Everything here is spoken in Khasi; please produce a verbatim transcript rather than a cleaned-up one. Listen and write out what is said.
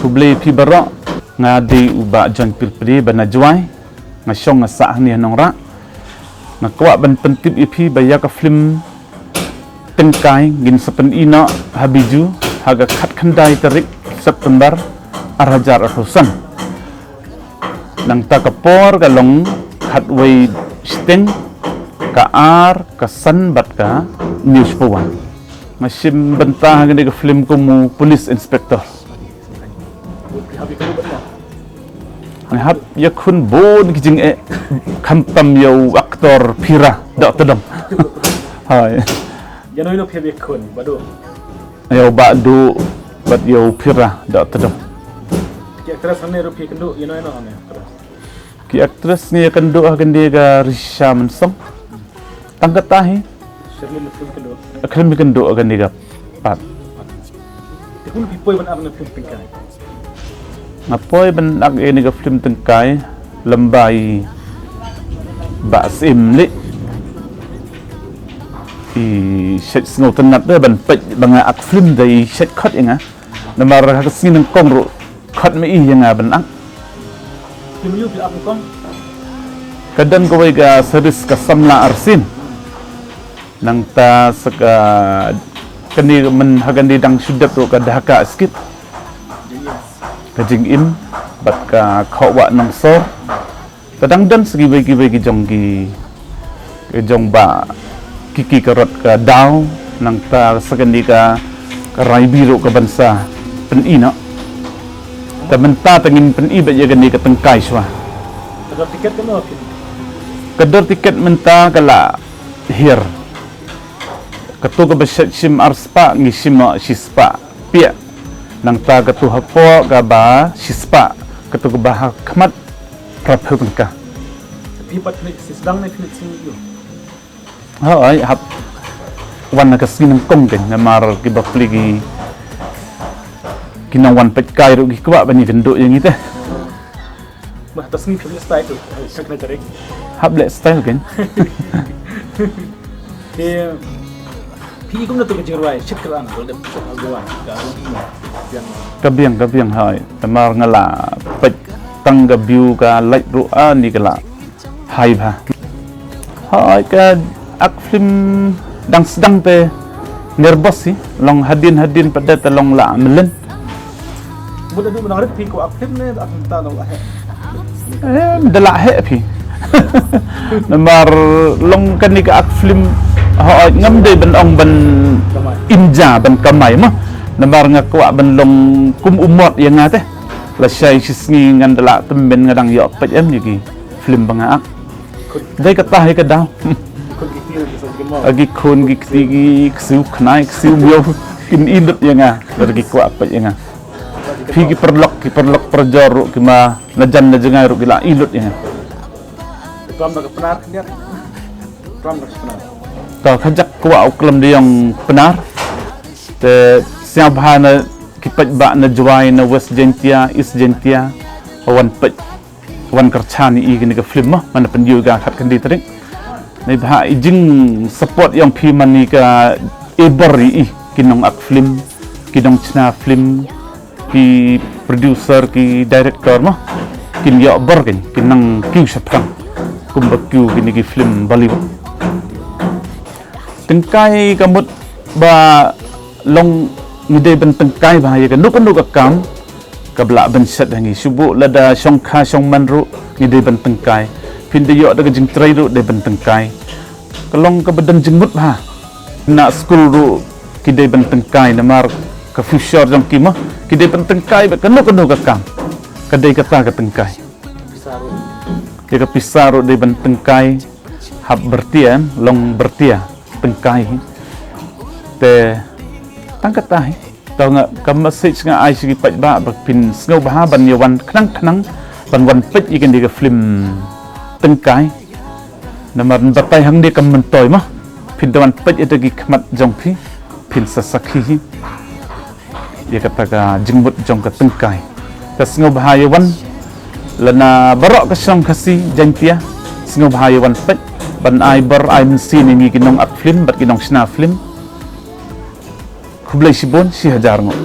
Khublei phi baroh, nga dei u Bah John Pyrpri ba na Jwai, nga shong nga sah hangne ha Nongrah. Nga kwah ban pyntip ïa phi ba ïa ka film Tyngkai ngin sa pyni noh ha Bijou ha ka khatkhyndai tarik September ar hajar arphew san. Nangta ka por ka long khatwei shiteng, ka ar, ka san bad ka hynñiew shiphew wan. Nga shim bynta ha kane ka film kum u police inspector. Nga hap ïakhun bun ki jingeh, khamtam ïa u actor Phira Dohtdong. Hai. Ïa no ïa no phi ïakhun, Bah Duh? Ïa u Bah Duh bad ïa u Phira Dohtdong. Ki actress hangne ruh phi kynduh ïa no ïa no hangne, actress? Ki actress ngi ïakynduh ha kane ka Risha Mynsong. Tang kata hi. Sherlyn phi kynduh. Khlem ïakynduh ha kane ka part. Te kumno phi poi ban act na film Tyngkai? Nga poi ban act ïa kane ka film Tyngkai lem bad i Bah Syiem Lieh. I shait sngewtynnat de ban peit ba nga act film, da i shait khot ïa nga. Namar ha ka sngi nyngkong ruh khot ma i ïa nga ban act. Film aïu phi act nyngkong? Ka don kawei ka series ka Samla Arsien. Nangta sa ka kane myn ha kane dang shu dep ruh ka Dhaka Escape. Ka Jingim bad ka Khohwah Nongsor. Te dang don sa kiwei kiwei ki jong ki, ki jong Bah Kiki Karot ka Daw, nangta sa kane ka, ka Raibi ruh kaban sa pyni noh. Te mynta te ngin pyni beit ïa kane ka Tyngkai shuwa. Ka dor tiket kumno phi? Ka dor tiket mynta ka la hiar. Katu kaba shait shim ar spah ngi shim noh shi spah piah. Nangta katu hapoh kaba shi spah. Katu kaba ha khmat phra phew tyngka. Phi pat phi leit sdang ne phi leit sngi ïu? Hooid, hap wan ha ka sngi nyngkong kein, namar ki bapli ki, ki nongwan peit kai ruh ki kwah ban ïakynduh ïa ngi te. Bah, ta sngi phi leh style tu. Ka kena tarik. Hap leh style kein. Phi, phi kumno tu ka jingrwai, shit ka lang, ka dep shit ka gwan, ka biang. Ka biang, ka biang, hooid. Namar nga la peit tang ka view ka like ruh ani ka la high bha. Hooid, ka act film dang sdang te nervous hi, long hadien hadien pat te long la mlien. Mut adu menang rit phi ko act film ne da act ta da la heh. Eh, da la heh phi. Namar long kane ka act film, hooid, ngam dei ban ong ban im ja ban kamai mo. Namar nga kwah ban long kum u mot ïa nga te. Lashai shi sngi ngan da la tymmen nga dang ïoh peit em ïa ki film ba nga act. Dei kata hi ka daw. Agi khun ki kti ki ksiew khnai ksiew miaw kin i lut ïa nga. Lada ki kwah peit ïa nga. Phi ki paralok, ki paralok parajor ruh, ki ma na jan na jngai ruh ki la i lut ïa nga. Klam da ka Pnar khyndiat. Klam da ka Pnar. Ka khajak kwah u klam da ïong Pnar. Te sngewbha na ki paidbah na Jowai, na West Jaintia, East Jaintia, wan peit, wan kyrchan ïa kane ka film mo, man la pynjur ka khat khyndai tarik. Neibhah i jing support ïong phi man ïa ka e bor ïa i, ki nong act film, ki nong chna film, ki producer, ki director mo, kin ïoh bor kein, kin nang kiew shaphrang kumba kiew kine ki film Bollywood. Tyngkai ka mut ba long ngi dei ban tyngkai bha ïa kano kano ka kam kaba lah ban shet ha ngi, shu bun lada shongkha shongman ruh ngi dei ban tyngkai. Phin da ïoh da ka jingtrei ruh dei ban tyngkai. Ka long kaba don jingmut bha. Na skul ruh ki dei ban tyngkai namar ka future jong ki mo, ki dei ban tyngkai bad kano kano ka kam. Ka dei kata ka tyngkai. Ïa ka pisa ruh dei ban tyngkai. Hap byrtia, long byrtia, tyngkai hi. Te tang kata hi. Ka nga, ka message nga ai sha ki paidbah ba phin sngewbha ban ïa wan khnang khnang ban wan peit ïa kane ka film Tyngkai. Namar batai hangne kam myntoi mo. Phin da wan peit ïa ki khmat jong phi, phin sa sakhi hi ïa kata ka jingmut jong ka Tyngkai. Te sngewbha ïa wan lane baroh ka shnong Khasi Jaintia, sngewbha ïa wan peit ban ai bor ai mynsiem ïa ngi ki nong act film bad ki nong shna film. Khublei shibun, shi hajar nguh.